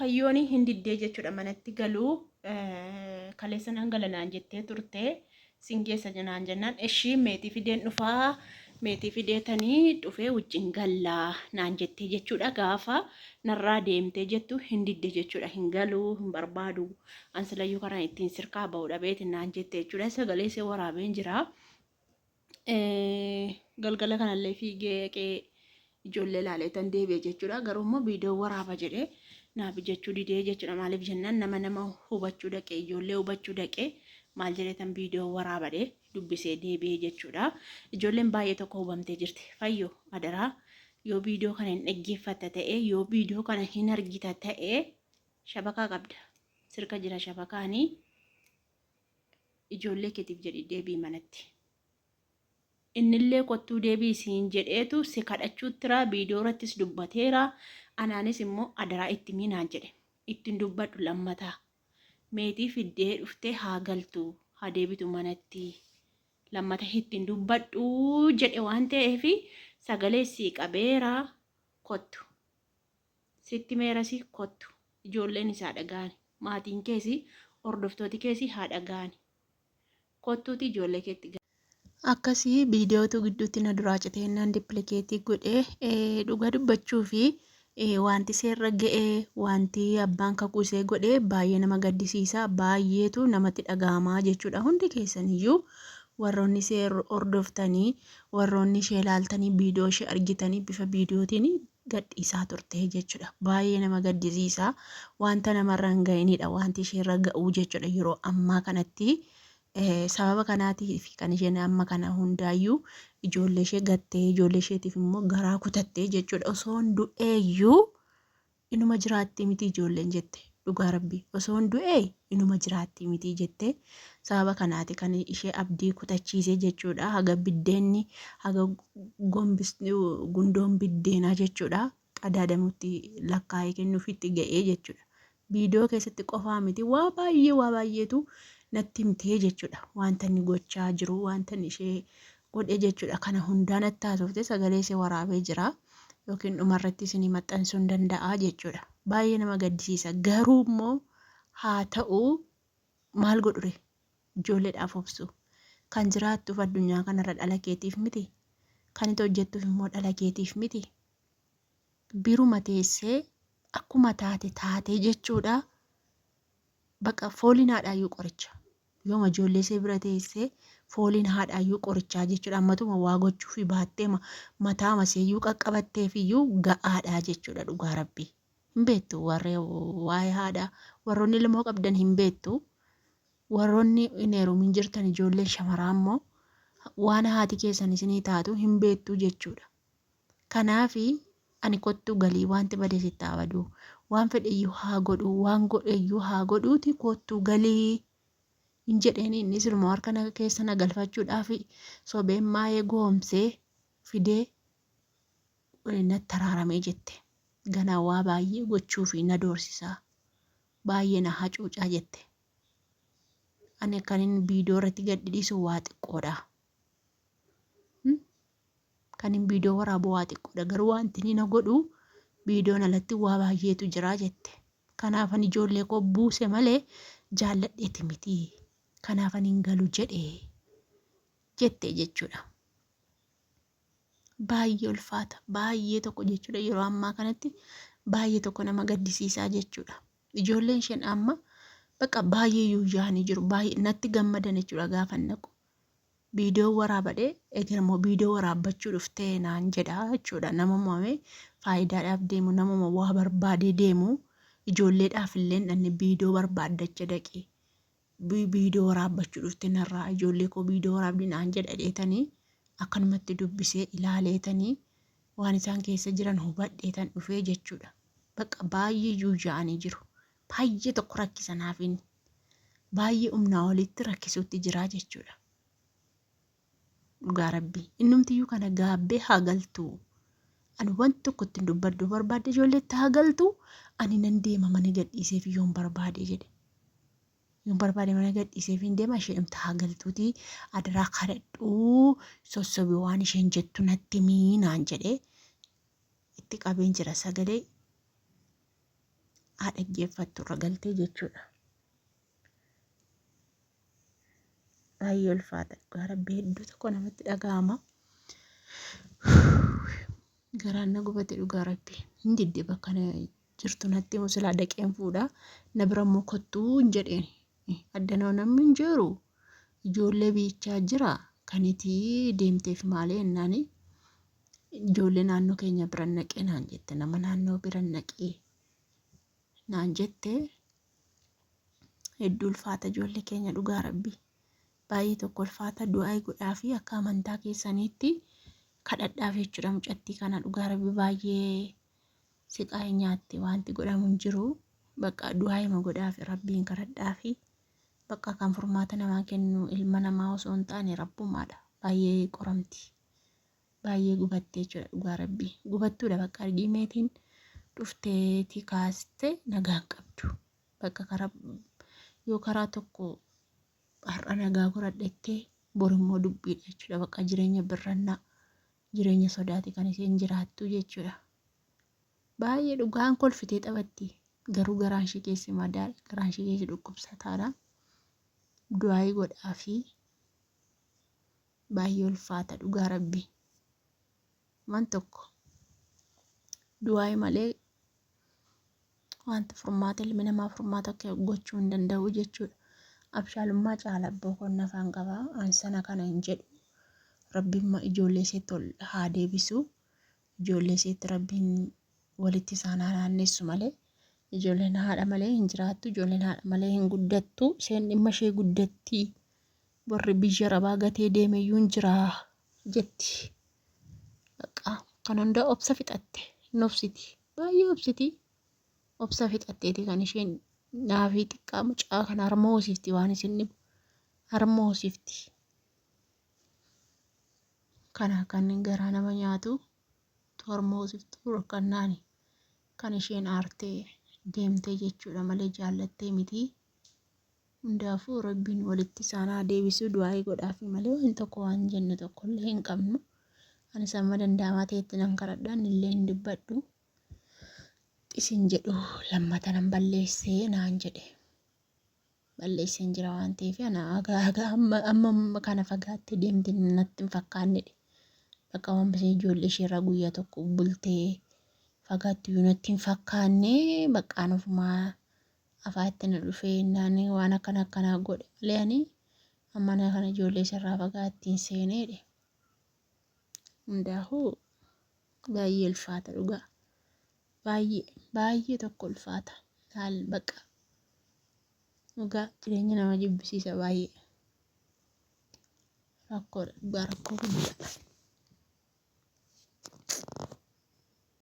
Fayyoon hin diddee jechuudha manatti galuu kaleessa nan gala naan jettee turte sin geessa naan jennaan eshii meetii fideen dhufaa meetii fideetanii dhufee wajjin gallaa naan jettee jechuudha gaafa narraa deemtee jettu hin didde jechuudha hin galuu hin barbaadu an silayyuu karaan ittiin sirkaa ba'u dhabeeti naan jette jechuudha sagalee ishee waraabeen jira. Galgala kanallee fiigee dhaqee ijoollee ilaaleetan deebi'e jechuudha. Garuu immoo viidiyoo waraaba jedhee naaf jechuu didee jechuudha. Maaliif jennaan nama nama hubachuu dhaqee ijoollee hubachuu dhaqee maal jedheetan viidiyoo waraabadhee dubbisee deebi'e jechuudha. Ijoolleen baay'ee tokko hubamtee jirti. Fayyo adaraa yoo viidiyoo kana hin dhaggeeffatta ta'e yoo viidiyoo kana hin argita ta'e shabakaa qabda. Sirka jira shabakaanii. Ijoollee keetiif jedhii deebi'i manatti. Innillee kottuu deebi'i siin jedheetu si kadhachuuttira viidiyoo irrattis dubbateera. Anaanis immoo adaraa itti himi naan jedhe. Ittiin dubbadhu lammataa. Meetii fiddee dhuftee haa galtu haa deebitu manatti. Lammata ittiin dubbadhu jedhe waan ta'eef sagalee sii qabeera kottu. Sitti meerasi kottu. Ijoolleen isaa dhaga'ani. Maatiin keesi hordoftooti keesi haa dhaga'ani. Kottuuti ijoollee keetti gali. Akkasi viidiyootu gidduutti na duraa citee jennaan dippilikeetii godhe. Dhugaa dubbachuufi wanti iseerra ga'e wanti abbaan kakuu isee godhe baay'ee nama gaddisiisa. Baay'eetu namatti dhaga'ama jechuudha. Hundi keessaniyyuu warroonni ishee hordoftanii warroonni ishee ilaaltanii viidiyoo ishee argitanii bifa viidiyootiin gadhiisaa turte jechuudha. Baay'ee nama gaddisiisa. Wanta namarra hin ga'inidha wanti isheerra ga'uu jechuudha yeroo ammaa kanatti. Sababa kanaatiif kan isheen amma kana hundaayyuu ijoollee ishee gattee ijoollee isheetiif immoo garaa kutattee jechuudha. Osoon du'eeyyuu inuma jiraatti miti ijoolleen jette dhugaa rabbii osoon du'ee inuma jiraatti miti jette sababa kanaati kan ishee abdii kutachiise jechuudha haga biddeenni haga gombis gundoon biddeenaa jechuudha qadaadamutti lakkaa'ee kennuufitti ga'ee jechuudha viidiyoo keessatti qofaa miti waa baay'ee waa baay'eetu natti himtee jechuudha wanta inni gochaa jiru wanta inni ishee godhe jechuudha. Kana hundaa natti haasofte sagalee ishee waraabee jira yookiin dhumarratti isinii maxxansuu hin danda'a jechuudha. Baay'ee nama gaddisiisa. Garuu immoo haa ta'u maal godhure ijoolleedhaaf obsu. Kan jiraattuuf addunyaa kanarra dhala keetiif miti. Kan itti hojjettuuf immoo dhala keetiif miti. Biruma teessee akkuma taate taatee jechuudha. Baqa fooliin haadhaayyuu qoricha. Yooma ijoollee ishee bira teessee fooliin haadhaayyuu qorichaa jechuudha. Ammatuma waa gochuufi baatteema mataama isheeyyuu qaqqabatteefiyyuu ga'aadhaa jechuudha dhugaa rabbii. Hin beektu warree waa'ee haadhaa warroonni ilmoo qabdan hin beektu. Warroonni hin heerumin jirtan ijoolleen shamaraa immoo waan haati keessan isinii taatu hin beektu jechuudha. Kanaafi ani kottu galii wanti bade sitti haa badu waan fedheyyuu haa godhu waan godheyyuu haa godhuuti kottu galii hin jedheen inni siluma harka na keessa na galfachuudhaaf sobeen maayee goomsee fidee natti araaramee jette. Ganaa waa baay'ee gochuufi na doorsisaa baay'ee na hacuucaa jette. Ani akkan inni viidiyoo irratti gad dhiisu waa xiqqoodha. Kanin viidiyoo waraabu waa xiqqoodha garuu wanti inni na godhu viidiyoon alatti waa baay'eetu jira jette. Kanaafan ijoollee koo buuse malee jaalladheeti miti. Kanaafan hin galu jedhe jette jechuudha. Baay'ee ulfaata baay'ee tokko jechuudha yeroo ammaa kanatti baay'ee tokko nama gaddisiisaa jechuudha. Ijoolleen isheen amma bakka baay'ee yuuyyaanii jiru baay'ee natti gammadan jechuudha gaafa naqu. Viidiyoo waraabadhe eger immoo viidiyoo waraabbachuu dhuftee naan jedha jechuudha. Namuma faayidaadhaaf deemu namuma waa barbaadee deemu ijoolleedhaaf illee hin dhanne viidiyoo barbaaddacha dhaqee viidiyoo waraabbachuu dhufte narraa ijoollee koo viidiyoo waraabdi naan jedha dheetanii akkanumatti dubbisee ilaaleetanii waan isaan keessa jiran hubadheetan dhufee jechuudha. Bakka baay'ee yuuyya'anii jiru. Baay'ee tokko rakkisa naaf inni. Baay'ee humnaa olitti rakkisuutti jira jechuudha. Dhugaa rabbii. Innumtiyyuu kana gaabbee haa galtu. Ani wanti tokko ittiin dubbadhu barbaadde ijoolleetti haa galtu. Ani nan deema mana gadhiiseef yoon barbaade jedhe. Yoon barbaade mana gadhiiseef hin deema ishee dhumta haa galtuuti. Adaraa kadhadhuu sossobi waan isheen jettu natti himii naan jedhe. Itti qabeen jira sagalee. Haa dhaggeeffattu irra galtee jechuudha. Baay'ee ulfaata dhugaa rabbii hedduu tokko namatti dhaga'ama. Garaan na gubate dhugaa rabbii. Hin didde bakka na jirtu natti himu silaa dhaqeen fuudha. Na bira immoo kottuu hin jedheen. Addanoo namni hin jiru. Ijoollee biichaa jira. Kan itti deemteef maalee jennaani. Ijoollee naannoo keenya bira naqee naan jette. Nama naannoo bira naqee naan jette. Hedduu ulfaata ijoollee keenya dhugaa rabbii. Baay'ee tokko ulfaata du'aa'ii godhaa fi akka amantaa keessaniitti kadhadhaaf jechuudha mucattii kana dhugaa rabbi baay'ee siqaa'ee nyaatte wanti godhamu hin jiru. Bakka du'aa'ima godhaa fi rabbiin kadhadhaa fi bakka kan furmaata namaa kennu ilma namaa osoo hin taane rabbumaadha. Baay'ee qoramti. Baay'ee gubatte jechuudha dhugaa rabbii. Gubattuudha bakka argiimeetiin dhufteeti kaaste nagaan qabdu. Bakka karaa yoo karaa tokko har'a nagaa godhadhettee bor immoo dubbiidha jechuudha. Bakka jireenya birrannaa jireenya sodaati kan isheen jiraattu jechuudha. Baay'ee dhugaan kolfitee taphatti. Garuu garaan ishee keessi madaadha. Garaan ishee keessi dhukkubsataadha. Du'aayii godhaa fi baay'ee ulfaata dhugaa rabbi. Waan tokko du'aayii malee wanta furmaata ilmi namaa furmaata gochuu hin danda'u jechuudha. Abshaalummaa caala abboo koon afaan qaba. An sana kana hin jedhu. Rabbiin ijoollee isheetti ol haa deebisu. Ijoollee isheetti rabbiin walitti isaan haa naannessu malee. Ijoolleen haadha malee hin jiraattu. Ijoolleen haadha malee hin guddattu. Isheen dhimma ishee guddatti. Warri biyya rabaa gatee deemeyyuu hin jira jetti. Bakka kan hunda obsa fixatte. Hin obsiti. Baay'ee obsiti. Obsa fixatteeti kan isheen naafii xiqqaa mucaa kana harma hoosifti waan isin dhibu. Harma hoosifti. Kana kan garaa nama nyaatu harma hoosiftu rakkannaani. Kan isheen aartee deemtee jechuudha malee jaallattee miti. Hundaafuu rabbiin walitti isaan haa deebisu du'aa'ii godhaafi malee waan tokko waan jennu tokkollee hin qabnu. Anis amma danda'amaa ta'etti nan kadhadha innillee hin dubbadhu. Isin jedhu lammata nan balleessee naan jedhe. Balleesseen jira waan ta'eef ana haga haga amma amma kana fagaattee deemte natti hin fakkaannedhe. Bakka waan bisee ijoollee isheerraa guyyaa tokko bultee fagaattu iyyuu natti hin fakkaanne bakka an ofumaa afaatti na dhufee innaan waan akkana akkanaa godhe malee ani amma na kana ijoollee isarraa fagaatti hin seeneedhe. Hundaafuu baay'ee ulfaata dhugaa. Baay'ee baay'ee tokko ulfaata. Haal baqa dhugaa jireenya nama jibbisiisa baay'ee. Rakkoodha dhugaa rakkoo guddaadha.